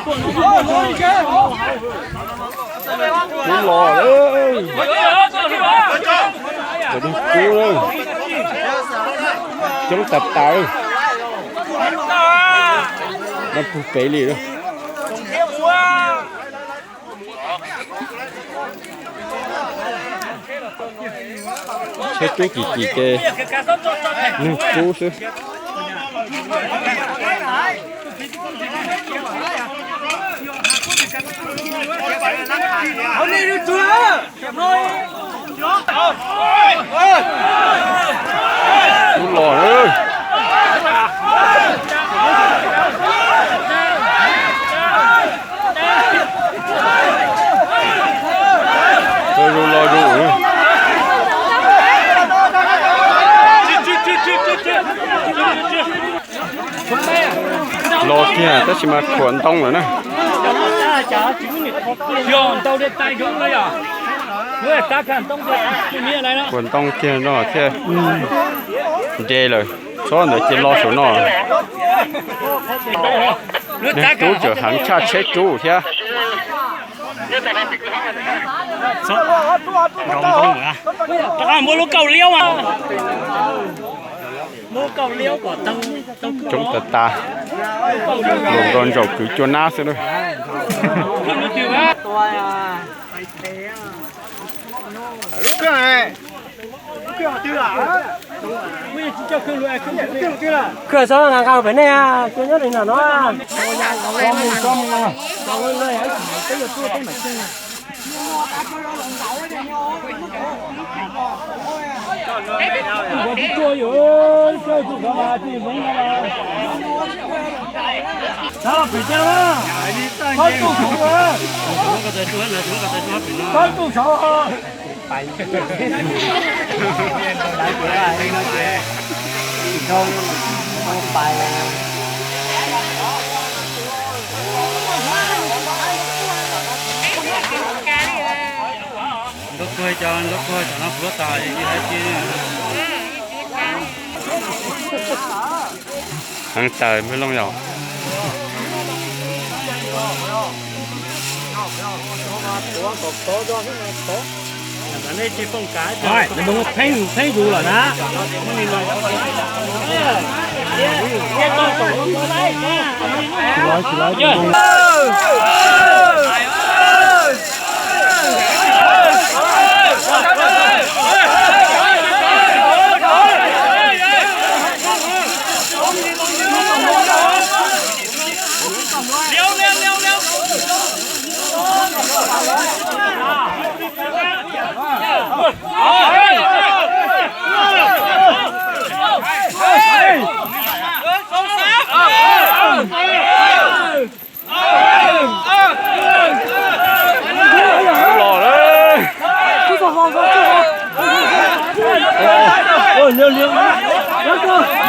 Kub los lawm. Cov neeg kub lawm. Coob tas tas lawm. Dab pug pem li lawm. Tsheb rub kim kim ces neeg kub xwb. Kub los lawm. Los zus los zus. Los tiag tab sis mas khuam ntoo lawm na. Khuam ntoo tiag no thiaj nce lawm. Txhob ntawd ces los saum no. Neeg rub tseem heev tshaj tsheb rub thiab. Coob tas tas, luag nrog ntsaum kwv cua nab xwb lauj. Khwv txhob nqa nqa pem nej, cua nyob li no no. Heev tas Npawg Looj yom. Pheeb, pheeb yus lawm na. Los lawm.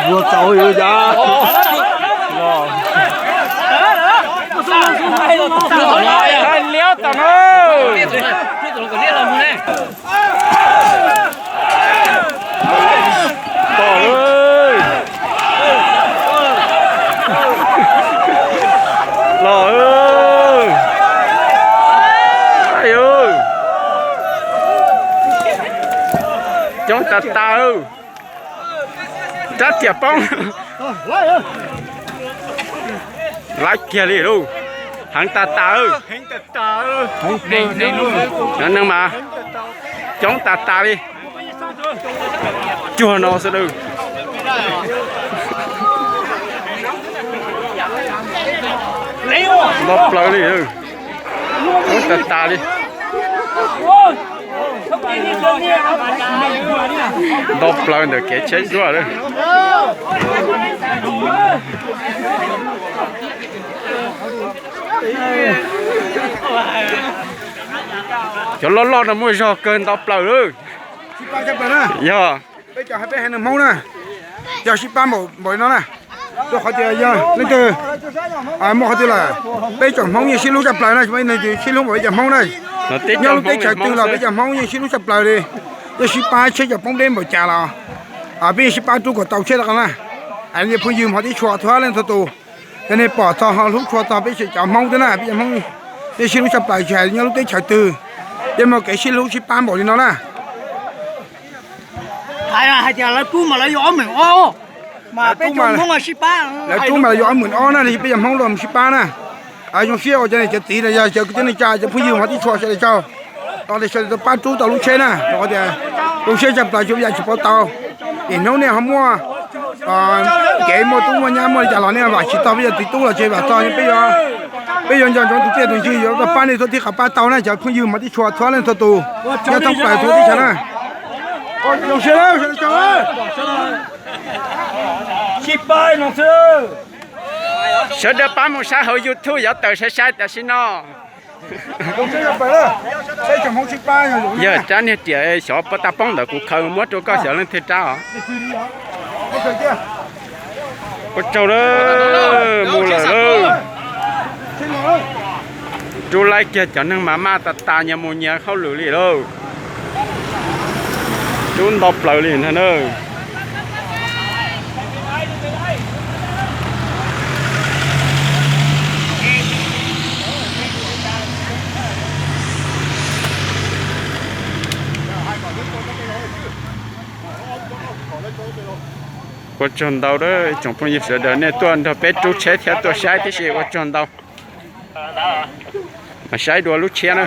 Vuag tsaus yus cas. Los. Liab tas na. Tom lawm. Los. Coob tas tas. Rab tiam poob. Laiv kiag li lauj. Heev tas tas. Cov neeg mas coob tas tas li. Cuag no xwb lauj. Nto plaws li. Coob tas tas li. Nto plaws ntawm kev tsheb ntsuab lawm. Cov loj loj no muaj zog kawg, nto plaws lawm. Yog. Peb cov hais peb haiv neeg Hmoob na, yog sib pab npaum npaum no na, rau qhov tias yog leej twg muaj qhov twg lawm, peb cov Hmoob yeej sib hlub tshaj plaws na, sib hlub npaum peb cov Hmoob na. Nyob lub teb chaws twg los peb cov Hmoob yeej sib hlub tshaj plaws li, yeej sib pab tsheb cov poob deb npaum cas los peb yeej sib pab rub kom tau tsheb rov qab na. Phooj ywg hmov tib tshua thov leej txhua tus Yog nej pom txog ho hlub tshua txog peb cov Hmoob thiab na, peb cov Hmoob, nej sib hlub tshaj plaws tsis hais nyob lub teb chaws twg, peb muaj kev sib hlub sib pab npaum li no na. Hais tias lawv rub mas lawv yuav ob hmos ob, lawv rub mas lawv yuav ob hmos ob na, peb cov Hmoob los sib pab na. Zoo siab ua cov niam cov txiv los yog cov kwv tij neej tsa cov phooj ywg hmov tib tshua sawv daws tsaug, los li sawv daws tau pab rub tau lub tsheb na, rau qhov tias zoo siab tshaj plaws tsis ua yam tsis pauv tau. Ces hnub nej ho muaj kev muaj tub muaj nyab muaj li cas los nej vam tsis txog peb cov txiv tub los tsis vam txog, peb yuav nco ntsoov tus txiaj tus ntsig yuav tau pab nej txhua tib qhov pab tau na cov phooj ywg hmov tib txhua txhua leej txhua tus nyob thoob plaws txhua teb chaws na. Zoo siab sawv daws tsaug. Sawv daws pab mus saib hauv YouTube yuav tawm sai sai tam sim no. Yog rab niag riam xyov puas tau poob ntawm kuv khaws muab rau koj xyov leej twg rab os. Ua tsaug lawm, mus lawm lauj. Rub laib kiag cov neeg mas maj tas tas nyias mus nyias hauj lwm li lauj. Rub ntau plaws li ntag na. Ua tsaug ntau ib tsoom phooj ywg sawv daws nej tuaj nrog peb rub tsheb thiab tuaj saib tib si, ua tsaug ntau. Mas saib dua lub tshiab na.